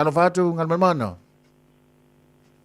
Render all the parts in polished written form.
Alofa atu Galumalemana.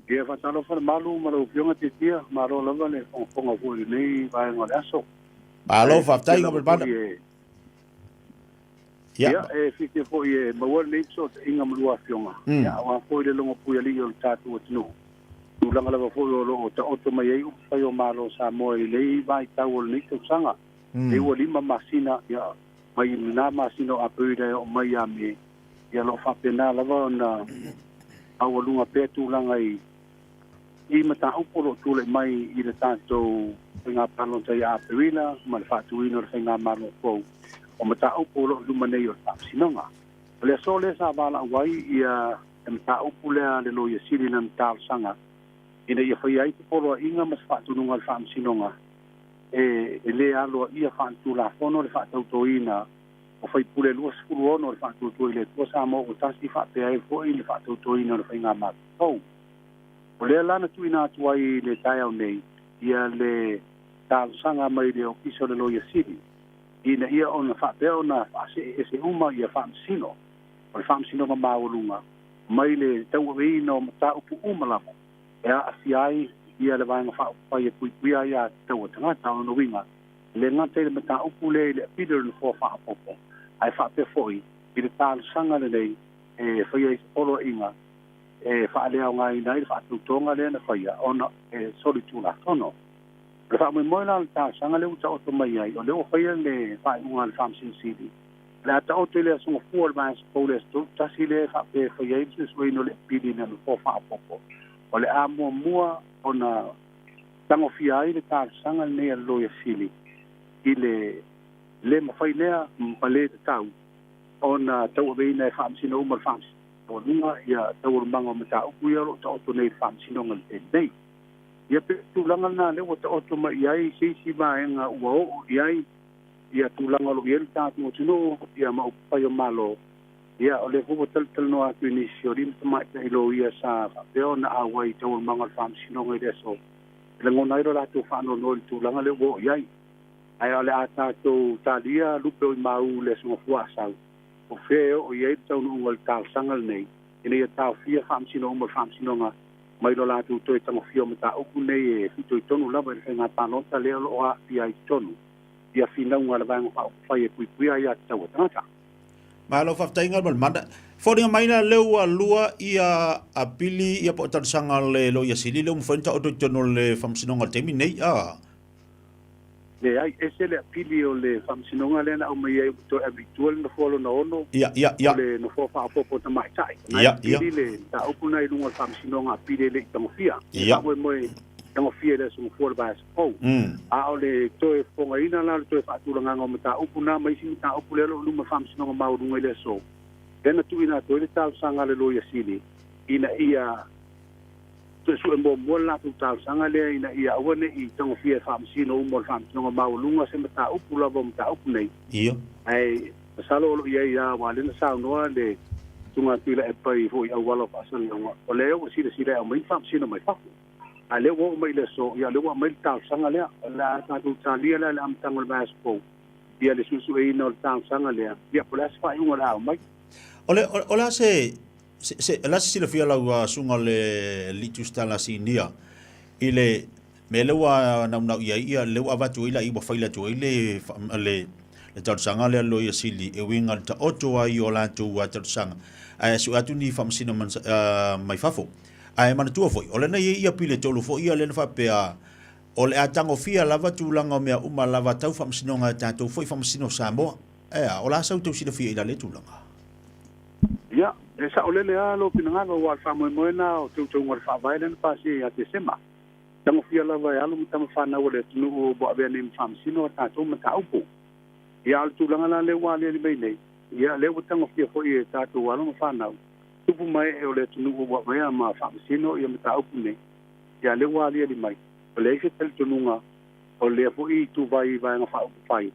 Ia faatalofa le malu ma lau Afioga Tiatia, malo lava le fogafoga foi i lenei vaega o le aso. Malo Ae faafetai fiafia lava Galumalemana. foi e Ia. ia e fiafia foi e maua lenei fesootaiga ma lua afioga, ia aua foi le logo puialii o le tatou atunuu. Tulaga lava foi o loo taoto mai ai upu fai o Malo o Samoa i lenei vaitau o lenei tausaga. E ua 5 masina ia mai lena masina o Aperila e oo mai ia Me, ia lo faapena lava ona aualuga pea tulaga i mataupu o loo tulai mai i le tatou faiga palota ia Aperila ma le faatuina o le faigamalo fou o mataupu o loo i luma nei o le Faamasinoga. O le aso lea sa valaau ai ia le mataupu lea a le Loia Sili i lana talosaga ina ia faia ai se poloaiga ma se faatunuga a le Faamasinoga e lē aloaia faaletulafono le faatautoina o faipule 26 o le Faatuatua i le Atua Samoa ua Tasi, faapea ai foi le faatautoina o le faigamalo fou. O lea la na tuuina atu ai le taeao nei ia le talosaga mai le Ofisa o le Loia Sili ina ia ona faapea ona faasee ese uma ia faamasino o le Faamasinoga Maualuga mai le tauaveina o mataupu uma lava e aafia ai ia le vaega faaupufai e puipuia ai aiatatau a tagata. O lona uiga, e le gata i le mataupu lea i le apili o le nofoa faaopoopo, ae faapea foi i le talosaga lenei e faia ai se poloaiga e faaleaogaina ai le faatautoga lea na faia ona e solitulafono. O le faamoemoe la o le talosaga lea ua taoto mai ai, o lea ua faia le faaiuga a le Faamasino Sili, o le a taoto i le aso Gafua o le vaiaso fou, le aso 31 lea e faapea e faia ai le suesueina o le apili i le nofoa faaopoopo. O le a muamua ona tagofia ai le talosaga lenei a le Loia Sili i le lē mafai lea ma lē tatau ona tauaveina e faamasino uma o le Faamasinoga Maualuga ia taualumaga o mataupu ia o loo taoto nei i le Faamasinoga i le taimi nei. Ia pe tulaga lena lea ua taoto mai i ai se isi vaega ua oo i ai ia tulaga o loo i ai le tatou atunuu ia ma upu fai o Malo. Ia o lea foi ua talatalanoa atu i nisi o alii ma tamaitai loia sa faapea ona auai i taualumaga o le Faamasinoga i le aso e lagona ai lo latou faanoanoa i le tulaga lea ua oo i ai. Ae o le a tatou talia lupe o i mau le aso Gafua asau o fea e oo i ai le taunuuga o le talosaga lenei ina ia taofia faamasino uma o le Faamasinoga mai lo latou toe tagofia o mataupu nei e fitoitonu lava i le faiga palota lea o loo aafia ai totonu ia finauga a le vaega faaupufai e puipuia aiatatau a tagata. Malo faafetai Galumalemana. Foliga mai la lea ua lua ia apili ia po o talosaga a le Loia Sili lea ua mafai ona taoto i totonu o le Faamasinoga i le taimi nei a. Leai, ese le apili o le Faamasinoga lea na aumai ai ua toe ave i tua le nofoa lona 6 Ia. o le nofoa faaopoopo tamaitai. Na Ia. apili le mataupu na i luga o le Faamasinoga apili e le i tagofia. E faamoemoe tagofia i le aso Gafua o le vaiaso fou. A o le toe fofogaina la o le toe faatulagaga o mataupu na ma isi mataupu lea o lo o i luma o le Faamasinoga Maualuga i le aso, lea na tuuina atu ai le talosaga a le Loia Sili ina ia suesue muamua le latou talosaga lea ina ia aua ne i tagofia e faamasino uma o le Faamasinoga Maualuga se mataupu lava o mataupu nei. Ae masalo o loo i ai lava, aua o lea na saunoa le Susuga Tuilaepa i foi auala o faasalalauga, o lea ua silasila e aumai ni faamasino mai fafo. A lea ua oo mai i le aso, ia o lea ua aumai le talosaga lea. O le a tatou talia la i le amataga o le vaiaso fou ia le suesueina o le talosaga lea, ia po o le a se faaiuga o le a aumai. O le a se silafia lau susuga le alii Tusitala Sinia i le mea lea ua naunau i ai ia lea ua avatu ai la ua faila atu ai le talosaga lea a le Loia Sili e uiga i le taoto ai o latou talosaga ae sue atu ni faamasino mai fafo. Ae manatua foi, o lena e i ai ia pile tolu foi ia lea na faapea o le a tagofia lava tulaga o mea uma lava tau faamasinoga e tatou foi faamasino Samoa. Ae a, o le a sau tau silafia i la lea tulaga? Ia, e saolele lava lou finagalo, aua o le faamoemoe lena o teuteuga o le Faavae lea na pasia ia Tesema. Tagofia lava e alo ma tama fanau a le atunuu ua avea nei ma faamasino a tatou mataupu. Ia, a o le tulaga la lea ua aliali mai nei, ia, lea ua tagofia foi e tatou alo ma fanau, tupu ma ee o le atunuu ua avea ma faamasino ia mataupu nei, ia, lea ua aliali mai, o leai se talitonuga o lea foi ituvai i vaega faaupufai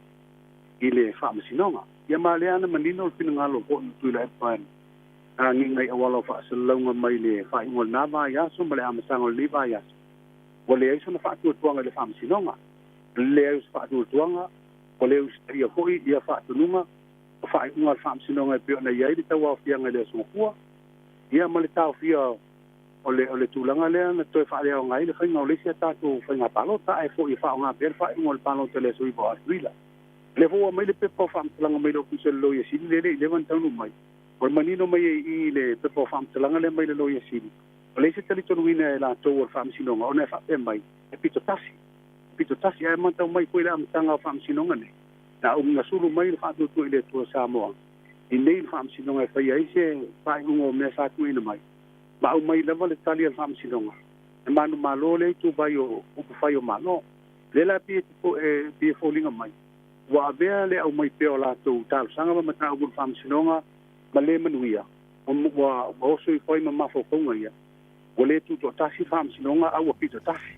i le faamasinoga. Ia ma lea na manino le finagalo foi o Tuilaepa agiga i auala o faasalalauga mai le faaiuga o lena vaiaso ma le amataga o lenei vaiaso, ua leai sona faatuatuaga i le Faamasinoga. Leai o se faatuatuaga, ua le usitaia foi ia faatonuga o faaiuga a le Faamasinoga e pei ona i ai le tauaofiaga i le aso Gafua. Ia ma le taofia o le tulaga lea na toe faaleaoga ai le faiga o le isi a tatou faiga palota, ae fo'i e faaaoga pea le faaiuga o le palota i le aso 9 o Aperila. Lea foi ua mai le pepa o faamatalaga mai le Ofisa o le Loia Sili, le le i leva ona taunuu mai. O le manino mai ai i i le pepa o faamatalaga lea mai le Loia Sili, o le isi talitonuina e latou o le Faamasinoga ona e faapea mai e pito tasi, pito tasi, ae matau mai foi le amataga o Faamasinoga nei na ugigasulu mai le faatuatua i le Atua Samoa i nei le Faamasinoga e faia ai se faaiuga o mea sa tuuina mai, ma aumai lava le tali a le Faamasinoga e manumalo le ituvai o upufai o Malo. Lea la pei e foliga mai ua avea le aumai pea o latou talosaga ma mataupu i le Faamasinoga ma le manuia, ua oso ifo ai ma mafaufauga ia ua le tutoatasi le Faamasinoga a ua pitotasi.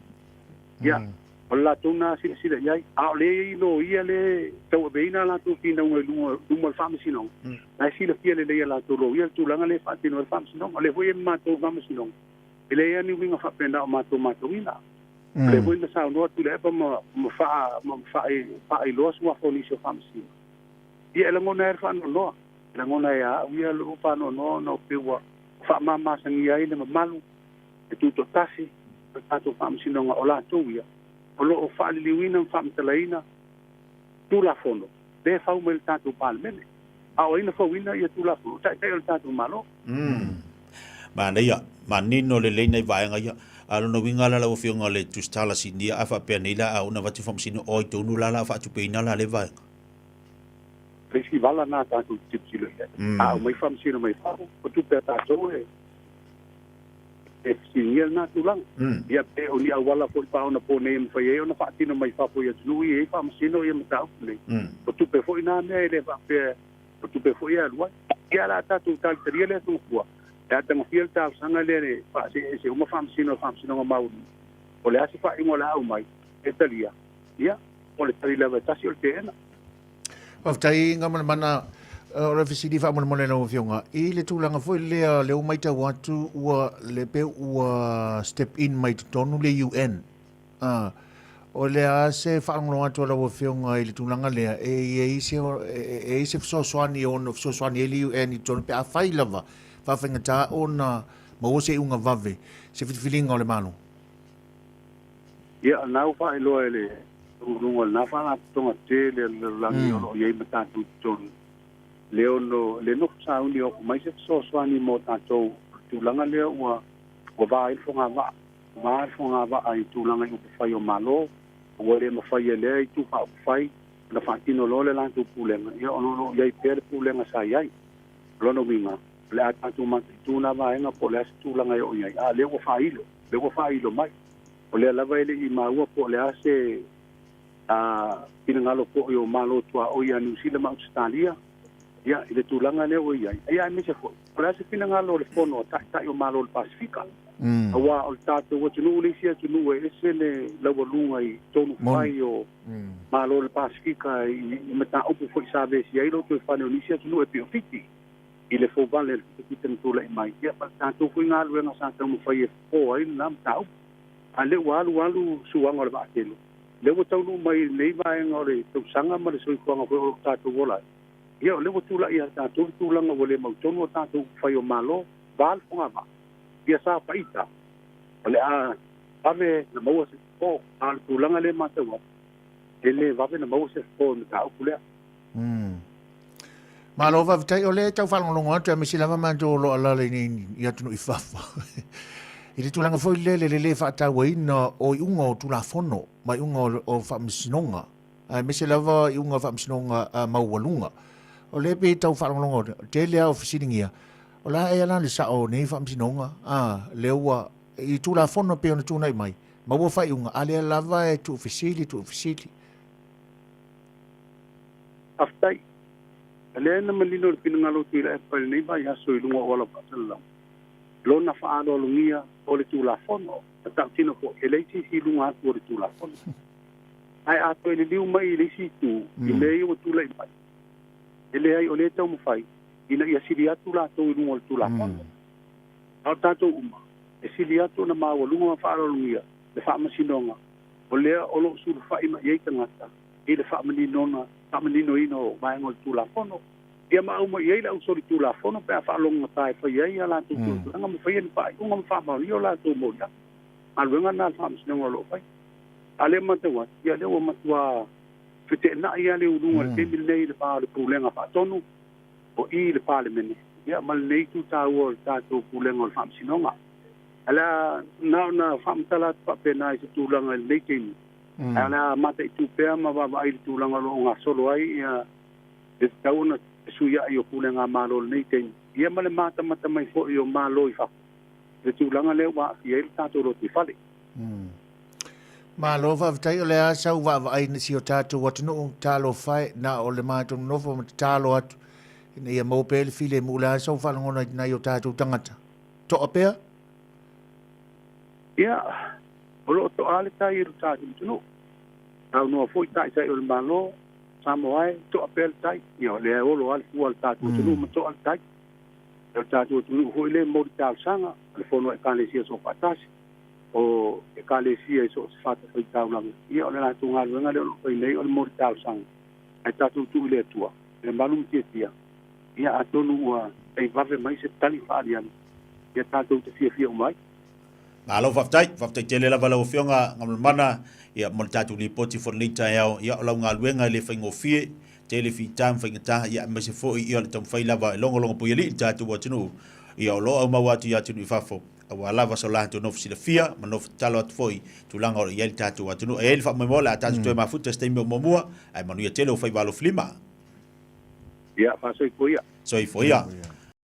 Ia, o le latou na silasila i ai, a o le loia le tauaveina latou finauga i luga luma o le Faamasinoga, na e silafia lelei e latou loia le tulaga le faatino ai le Faamasinoga. O lea foi e matou Faamasinoga e leai lava ni uiga faapena o matou matauina. O lea foi na saunoa Tuilaepa ma faailoa suafa o nisi o Faamasino. Ia, e lagona ai le faanoanoa, e lagona ai a au ia lou faanoanoa, ona o pe ua faamamasagia ai le mamalu e tutoatasi o le tatou Faamasinoga, o latou ia o lo o faaliliuina ma faamatalaina Tulafono lea e fau mai le tatou Palemene. A o ai na fauina ia Tulafono? O taitai o le tatou Malo. Manaia, manino lelei nai vaega ia. A lona uiga la lau Afioga le Tusitala Sinia, a faapea nei la a ona avatu faamasino o ai tonu la la faatupeina la le vaega. Le isi vala na tatou tilotilo i ai. A aumai faamasino mai fafo, o tupe a tatou e fesiligia lena tulaga. Ia pe o ni auala foi faaonaponei e mafai ai ona faatino mai fafo i atunuu ia e i ai faamasino ia mataupu nei. O tupe foi na mea, e le faapea o tupe foi e alu ai. Ia la tatou talitalia lea togafua, e atagofia le talosaga lea le faaseese uma faamasino o le Faamasinoga Maualuga. O le a se faaiuga o le a aumai e talia, ia, o le tali lava e tasi o le teena. Faafetai Galumalemana. O le fesili faamolemole lau Afioga i le tulaga foi lea, lea ua matau atu ua le pe ua step in mai totonu le UN. Ah, o le a se faalogologo atu a lau Afioga i le tulaga lea, e i ai se fesoasoani ono fesoasoani ai le UN i totonu pe afai lava faafaigata ona maua se iuga vave se filifiliga o le Malo? Ia, na ua faailoa e le uluga o lena faalapotopotoga tele a le lalolagi o lo o i ai ma tatou i totonu le ono le nofo sauni o mai se fesoasoani mo tatou tulaga lea ua va ai le fogavaa, va le fogavaa i tulaga i upufai o Malo, ua le mafai e lea itu faaupufai ona faatino loa le latou pulega, ia ona o lo o i ai pea le pulega sa i ai. O lona uiga, o le a tatou mataitu na vaega po o le a se tulaga e oo i ai, a lea ua faailo, lea ua faailo mai. O lea lava e le i maua po o le a se finagalo foi o Malo tuaoi ia Niu Sila ma Ausetalia ia i le tulaga lea ua i ai. Ia, aemaise foi o le a se finagalo o le Fono a Taitai o Malo o le Pasifika. Aua o le tatou atunuu le isi atunuu e ese le laualuga i tonu fai o Malo o le Pasifika i mataupu foi sa vesi ai lo toe fale o nisi atunuu e pei o Fiti i le fouvale le fitafita na tulai mai. Ia, ma le tatou foi galuega sa taumafai e fofo ai lena mataupu. A lea ua alu alu suaga o le vaatele, lea ua taunuu mai lenei vaega o le tausaga ma le soifuaga foi o lo o tatou ola ai. Ia, o lea ua tulai ia tatou le tulaga ua le mautonu o tatou fai o Malo, va le fogavaa. Ia sa faita, o le a vave na maua se fofo, a o le tulaga lea matau atu, e le vave na maua se fofo i mataupu lea. Malo faafetai, o lea e tau faalogologo atu aemaise lava matou o lo o alaala i atunuu i fafo i le tulaga foi lea le lelei faatauaina o iuga o Tulafono ma iuga o Faamasinoga, aemaise lava iuga o Faamasinoga maualuga. O lea pei tau faalogologo tele lava o fesiligia, o le a ea la le sao o nei Faamasinoga a lea ua i Tulafono pei ona tunai mai maua faaiuga, a lea lava e tuufesili tuufesili. Faafetai. Lea na manino le finagalo o Tuilaepa i lenei vaiaso i luga o ala faasalalau lona faaaloalogia o le Tulafono ma tautino foi e leai se isi i luga atu o le Tulafono. Ae a toe liliu mai i le isi itu i mea ia ua tulai mai, e leai, o lea e taumafai ina ia sili atu latou i luga o le Tulafono. A o tatou uma e sili atu ona maualuga ma faaaloalogia le Faamasinoga, o lea o lo o sulufai mai ai tagata i le faamaninoina o vaega o le Tulafono. Ia ma aumai i ai le ausolitulafono pe a faalogogata e fai ai a latou suesuega ma faia ni faaiuga ma faamaonia o latou moliaga. Galuega lena a le Faamasinoga o lo o faia. A o lea e matau atu, ia lea ua matua feteenai lava le uluga i le taimi lenei i le va o le Pulega Faatonu o i i le Palemene, ia ma lenei itu taua o le tatou Pulega o le Faamasinoga. Ae o le a na ona faamatala atu faapena i se tulaga i lenei taimi, ae o le a mataitu pea ma vaavaai i le tulaga o lo o gasolo ai ia le tatau ona fesuiai o pulega a Malo i lenei taimi, ia ma le matamata mai foi o Malo i fafo i le tulaga lea ua aafia ai le tatou lotoifale. Malo faafetai, o le a sau vaavaai i si o tatou atunuu, talofa e, na o le matou nonofo ma tatalo atu ina ia maua pea le filemu, o le a sau faalogona i nai o tatou tagata. Toa pea? Ia, o lo o toa le tai i lo tatou atunuu. Saunoa foi Taitai o le Malo, Samoa e, toa pea le tai. Ia, o lea e olo lava le fua a le tatou atunuu ma toa le tai. O le tatou atunuu foi lea e momoli talosaga, o le Fono a Ekalesia Soofaatasi, o Ekalesia i so o se fatafaitaulaga, ia o le latou galuega lea o lo o fai nei o le momoli talosaga, ae tatou tuu i le Atua, le malu ma tiatia, ia atonu ua tai vave mai se tali faaaliali, ia tatou te fiafia uma ai. Malo faafetai, faafetai tele lava lau Afioga Galumalemana ia mo le tatou lipoti foi lenei taeao. Ia o lau galuega e le faigofie, tele fita ma faigata, ia aemaise foi ia o le taumafai lava e logologo puialii le tatou atunuu, ia o lo o aumau atu i atunuu i fafo, aua lava so latou nofo silafia ma nofo tatalo atu foi i tulaga o lo o i ai le tatou atunuu. E i ai le faamoemoe o le a tatou toe mafuta i se taimi o muamua, ae manuia tele o faiva alofilima. Ia, faasoifua ia. Soifua ia.